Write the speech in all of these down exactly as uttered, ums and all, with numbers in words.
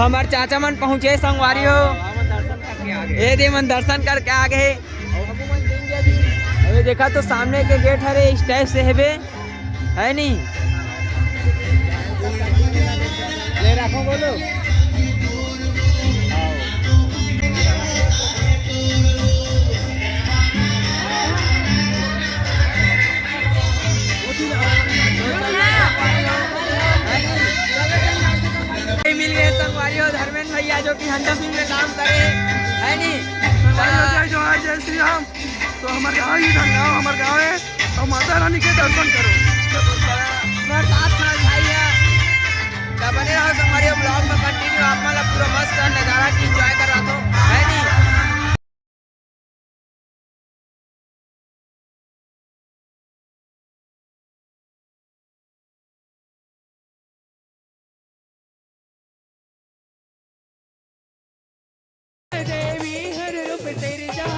हमर चाचा मन पहुँचे संगवारी हो। ये दे मन दर्शन करके आ गए। अबे देखा तो सामने के गेट हरे, इस टाइप से हेबे, है नी? ले रखो बोलो। मिल गए संगवारी हो धर्मेंद्र भैया, जो कि हंडा फिल्म में काम करे, है नी? भाई हो, जय जोहार, जय श्री राम। तो हमर गाँव ही धन गाँव, हमर गाँव है, और माता रानी के दर्शन करो। मेरे साथ साथ भाई है, तो बने रहो संगवारी हो vlog में continue, आप मन ला पूरा मस्त नजारा की enjoy करवाथों, है नी? देवी हर रूप सिरजा।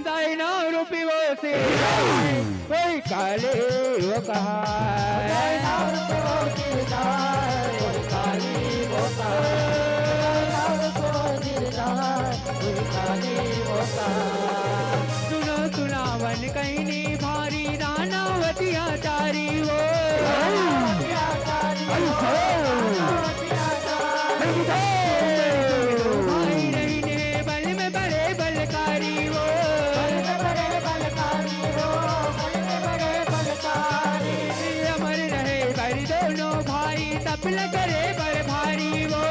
दाई नाम रूपी वो सिरजा। कोई काली वो कहा। सुनो सुनावन कहनी भारी, दानावतिया चारी वो। भाई रहिने बल में बड़े बलकारी वो। अमर रहे बर दोनों भाई, तपला करे बर भारी वो।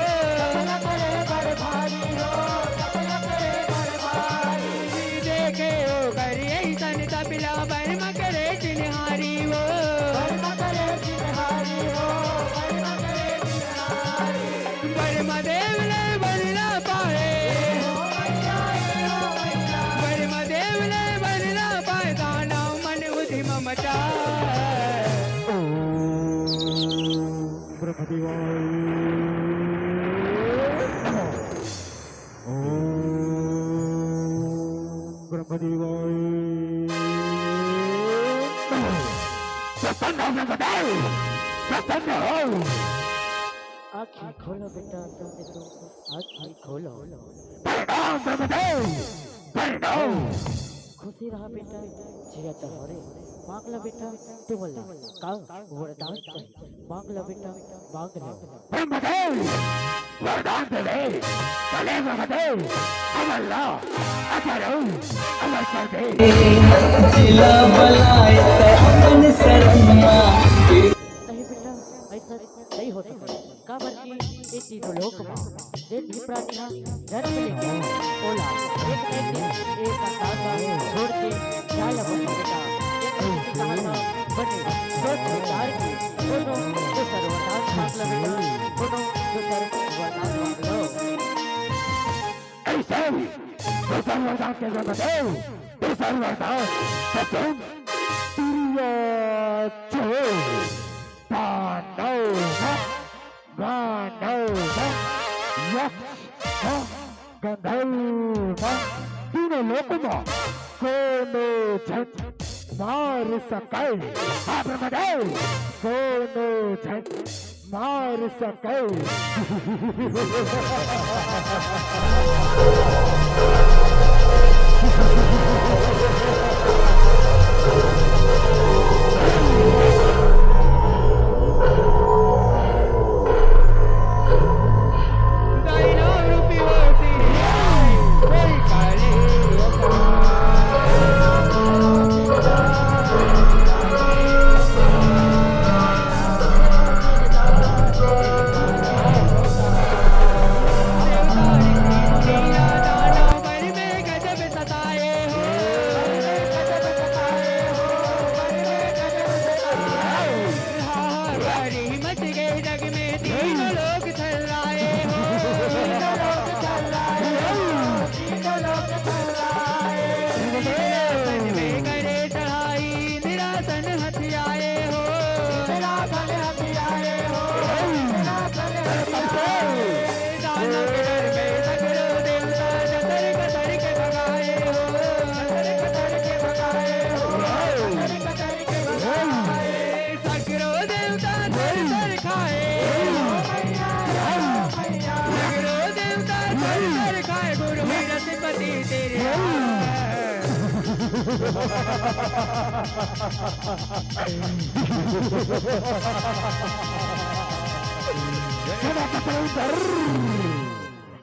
देखे ओ बर ऐसन तपला, बर म करे चिन्हारी वो। बर्मा देव ले बरला पाए, बर्मा देव ले बरला पाए, दानव मन उधि ममता। ओम ब्रह्मदेवाय नमः। ओम ब्रह्मदेवाय नमः। प्रसन्न हो ब्रह्मदेव, प्रसन्न हो। आँखी खोलो बेटा, तुम तो आँखी खोलो। प्रणाम ब्रह्मदेव, प्रणाम। खुशी रहा बेटा, जिया तो हो रे। मांग लो बेटा, तुम ला का वरदान चाहिए? मांग लो बेटा, मांग लो। ब्रह्मदेव, वरदान दे दे। चले ब्रह्मदेव, अमर ला, अमर हो, अमर कर दे। जिला बलाय तै अपन शरण मा। नहीं बेटा, ऐसा नहीं हो सकता। काबर कि ये तीनों लोक मा जेन भी प्राणी हा जन्म लेथे, ओला एक न एक दिन ये संसार ला छोड़ के जाय ला पड़थे बेटा। ये तो किसी कहा था बने, सोच विचार के कोनो दूसर वरदान मांग लो बेटा, कोनो दूसर वरदान मांग लो। ऐसे ही दूसर वरदान के जरूरत है, दूसर वरदान। तो सुन, तिरिया चोर, दानव, मानव, यक्ष, गंधर्व, तीनों लोक मा कोनो झन मार सके। हाँ, ब्रह्मदेव, कोनो झन मार सके।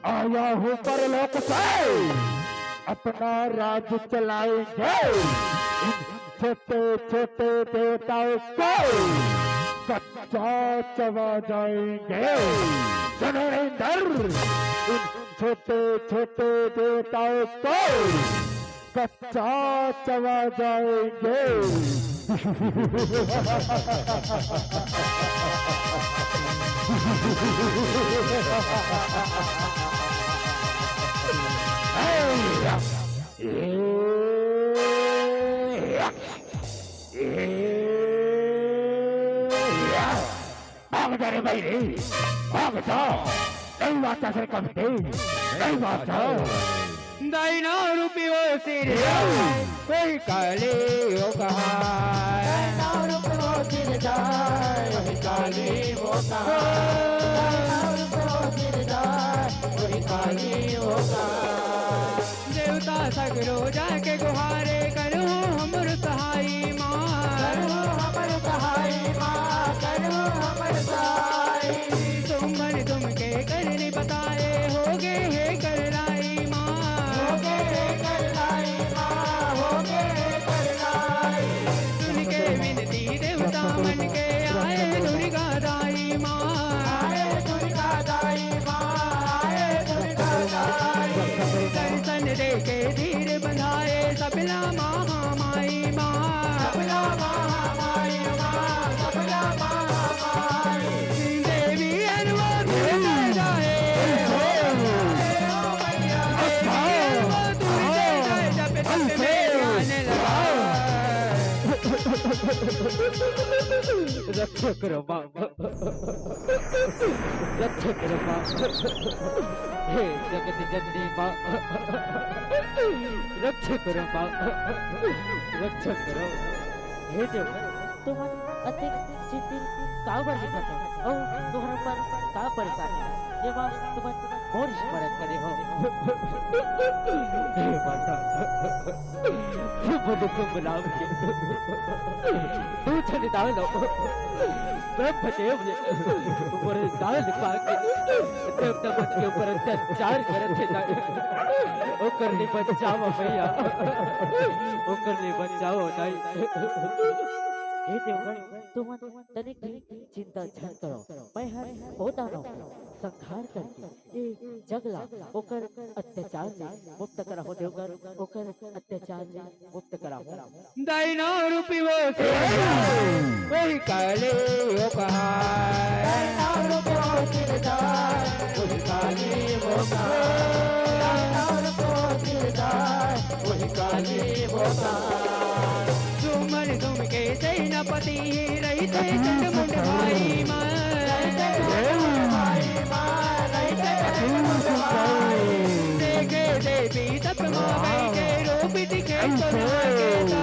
आया हूँ परलोक से, अपना राज चलाएंगे। इन छोटे छोटे देवताओं को कच्चा चबा जाएंगे। सुनो रे इंद्र, इन छोटे छोटे देवताओं को कच्चा चबा जाएंगे। भाग जा रे भाई रे, भाग जा। नहीं बाचा से कम के, नहीं बाचा। दाई नाव रूपी वो सिर, कोई काली वो कहा। दाई नाव रूपी वो सिर जाए, कोई काली वो कहा। दाई नाव रूपी वो सिर जाए, कोई काली वो कहा। देवता सगरो जाके गुहारे, करहु हमर सहाई माँ। करहु हमर सहाई माँ, करहु हमर सहाई। तुम बन तुम के करनी बताए, होगे हे करलाई माँ। होगे हे करलाई माँ, होगे हे करलाई। सुन के विनती देवता मन के, आए दुर्गा दाई माँ। आए दुर्गा दाई माँ, आए दुर्गा दाई। दर्शन देके धीर बंधाए, सबला महामाई माँ। सबला महामाई माँ, सबला महामाई। देवी अरवा दूर जाए, देवी अरवा दूर जाए, जब तक में आने लगा। रक्षा करो माँ। रक्षा करो माँ। हे जगत जननी माँ, रक्षा करो माँ, रक्षा करो। हे देव, तुमन अतेक चिंतित काबर दिखत हो? अउ तुहर मन का परेशानी हे? ये माँ तुमन मोर स्मरण करे हो। हे माता, बड़े कुंभ नाम के दू झन दानव ब्रह्मदेव ने वरदान पाके देवता मन के ऊपर अत्याचार करत हे दाई। ओकर ले बचाओ मैया, ओकर ले बचाओ दाई। हे देवगण, तुमन तनिक भी चिंता झन करो, मैं हर ओ दानव के संहार करके ए जग ला ओकर अत्याचार ले मुक्त कराहूं देवगण, ओकर अत्याचार ले मुक्त कराहूं। दाई नाव रूपी वो सिरदार, वही काली वो कहाय। दाई नाव रूपी वो सिरदार, वही काली वो कहाय। दाई नाव रूपी वो सिरदार, वही काली वो कहाय। तुमन तुम के सेनापति रहिथे चंडमुंड भाई माँ। देखे देवी तप माँ बैठे, रूप दिखे सोना के सा।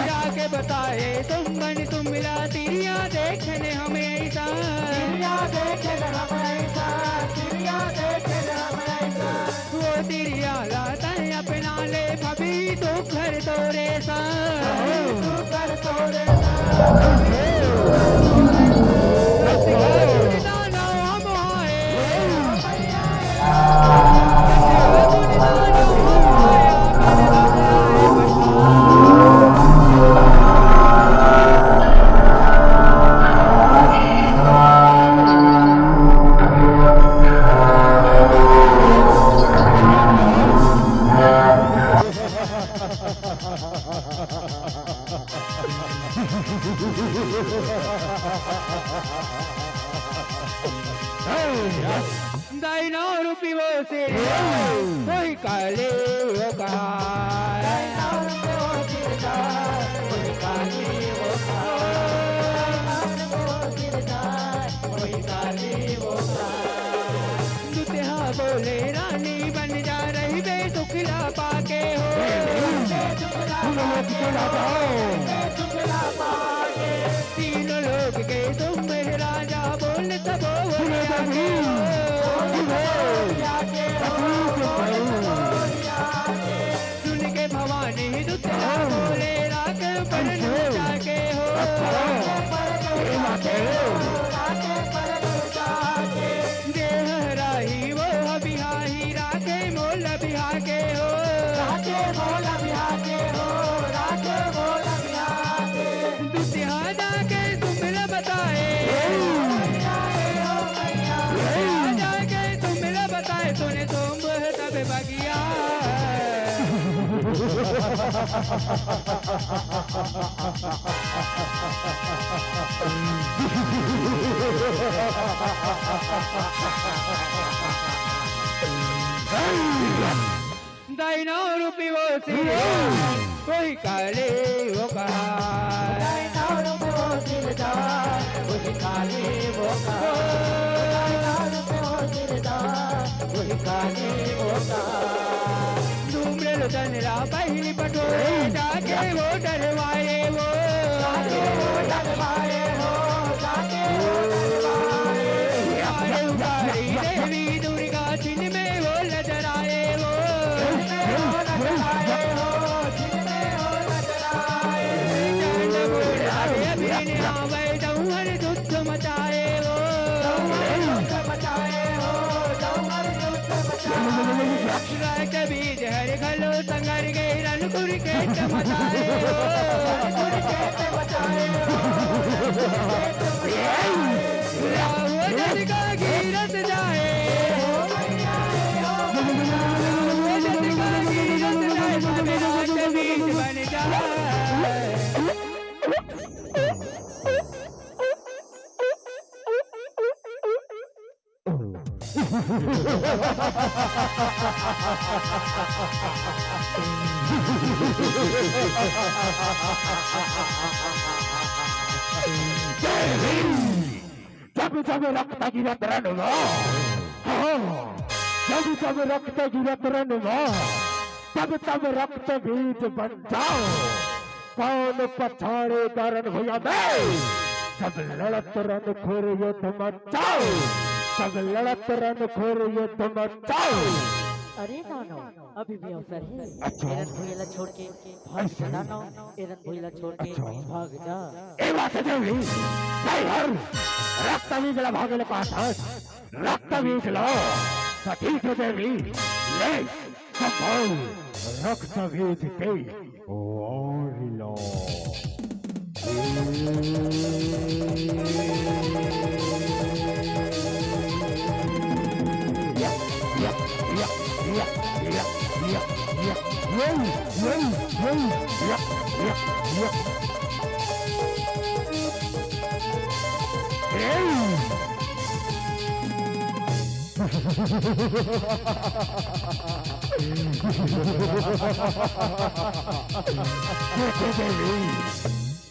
जाके बताए तुम मन तुम मिला, तिरिया देखने हम ऐसा। तिरिया देखने हम ऐसा, तिरिया देखने हम ऐसा। वो तिरिया लाता है अपना ले, भाभी तू घर तो रे सा। तू घर तो रे सा। दाई नाव रूपी वो सिरदार, वही काली वो कहाय। दाई नाव रूपी वो सिरदार, वही काली वो कहाय। दाई नाव रूपी वो सिरदार, वही काली वो कहाय। दूत हा बोले रानी बन जा, रहिबे सुखला पाके हो। तीनों लोक के तुम राजा, बोल तब वो आके हो। भोला बिहार के हो, राखे भोला बिहार के। दुतिहा जाके तुमला बताए। दुतिहा जाके तुमला बताए, तूने सोम तब बगिया। दाई नौ रुपये वो सिर, कोई काले वो कहा। दाई नौ रुपये वो सिर जा, कोई काले वो कहा। दाई नौ रुपये वो सिर जा, कोई काले वो कहा। तुमरे लोचन ला पहली पटो, जाके वो डरवाए वो। जाके वो डरवाए हो, जाके वो डरवाए। आए उबारी देवी दुर्गा, छिन में वो नजर आए वो। रक्त बीज हर घलो संगर गए, रनपुर खेत मचाए हो, रनपुर खेत मचाए हो। राहो जद का गिरत जाए, राहो जद का गिरत जाए, तबे रक्त बीज बन जाए। जब जब रक्त गिरत रन मा, हाँ, जब जब रक्त गिरत रन मा, तब तब रक्त बीज बन जाओ। कौन पछाड़े करन भुइयां में, जब लड़त रन खुर युद्ध मचाओ, जब लड़त रन खुर युद्ध मचाओ। अरे दानव, अभी भी अवसर हे। अच्छा। ए रन भुइयां ला छोड़ के भाग जा दानव, ए रन भुइयां ला छोड़ के अच्छा। भाग जा। ए बात हे देवी, भाई हर रक्त बीज ला भागे ले पास हस, रक्त बीज ला सटीक देवी, ले संभाल रक्त बीज के वारी ला।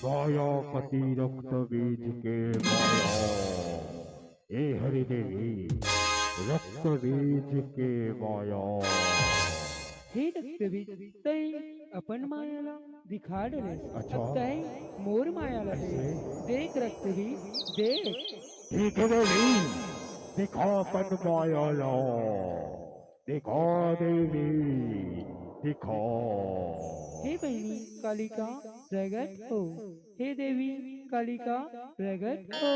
मायापति रक्त बीज के माया। ए हरि देवी, रक्त बीज के माया। हे रक्त बीज, तैं अपन माया ला दिखा डरेस। अच्छा। अब तैं मोर माया ला दे। ऐसे? देख रक्त बीज, देख। ठीक हे देवी, दिखा अपन माया ला। दिखा देवी, दिखा। हे बहिनी कालिका, प्रगट हो। हे देवी कालिका, प्रगट हो।